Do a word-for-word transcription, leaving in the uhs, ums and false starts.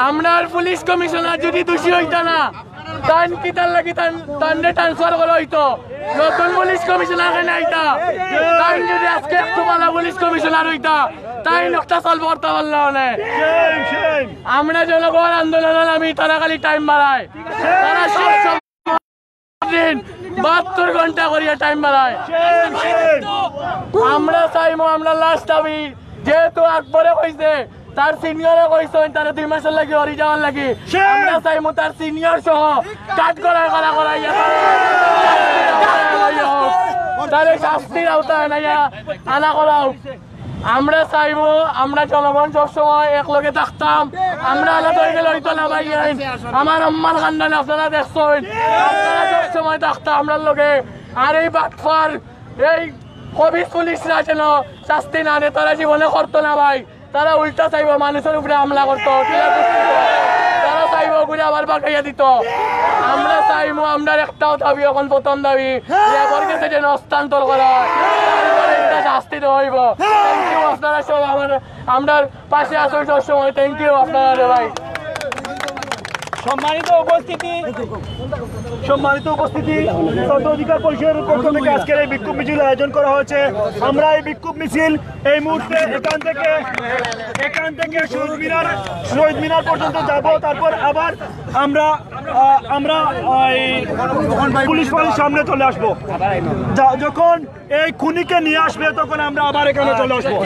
আমরার police commissioner যদি দোষী অইতা না, তাইন কিতার লাগি তান, তানরে ট্রান্সফার করা অইতো? নতুন পুলিশ কমিশনার কেনে আইতা? তাইন যদি আজকে একটু ভালা পুলিশ কমিশনার অইতা, তাইন একটা সলভ করতা পারলা অনে। আমরা জনগণ আন্দোলনে নামি, তারা খালি টাইম বাড়ায়। তারা সব সময় দিন বাহাত্তর ঘন্টা করিয়া টাইম বাড়ায়। আমরা চাইমু, আমরা লাস্ট দাবি, যেহেতু আকবরে কইছে, তার সিনিয়রে কইছইন, তারে দুই মাসর লাগি হরি যাওয়ার লাগি। আমরা চাইমু তার সিনিয়র সহ কাঠগড়ায় করা করাইয়া তারে শাস্তির আওতায় আনাইয়া আনা করা হোক। আমরা চাইমু, আমরা জনগণ সবসময় একলগে থাকতাম। আমরা আলাদা অই গেলে অইতো না ভাই। আমার আম্মার কান্দানে আপনারা দেখছইন, আপনারা সবসময় থাকতা আমরার লগে। আর এই বাটপার, এই খবিস পুলিশরা যেন শাস্তি না দেয়, তারা জীবনে করতো না ভাই। তারা উল্টা চাইবো মানুষর উপরে হামলা করতো। তারা চাইবো ঘুরে আবার বাগাইয়া দিত। আমরা চাইমু, আমরার একটাও দাবি, এখন প্রথম দাবি, লেবর গেছে যেন হস্তান্তর করা হয়, তারপরে একটা শাস্তি দেওয়া হইব। থ্যাংক ইউ, আপনারা সব আমার, আমরার পাশে আছো সবসময়। থ্যাংক ইউ আপনারা রে ভাই। সম্মানিত উপস্থিতি, সম্মানিত উপস্থিতি, ছাত্র অধিকার পরিষদের পক্ষ থেকে আজকের এই বিক্ষোভ মিছিল আয়োজন করা হয়েছে। আমরা এই বিক্ষোভ মিছিল এই মুহূর্তে এখান থেকে, এখান থেকে শহীদ মিনার, শহীদ মিনার পর্যন্ত যাব। তারপর আবার আমরা, আহ, আমরা, আহ, এই পুলিশ ফাঁড়ির সামনে চলে আসবো। যা-, যখন এই খুনিকে নিয়ে আসবে, তখন আমরা আবার এখানে চলে আসবো।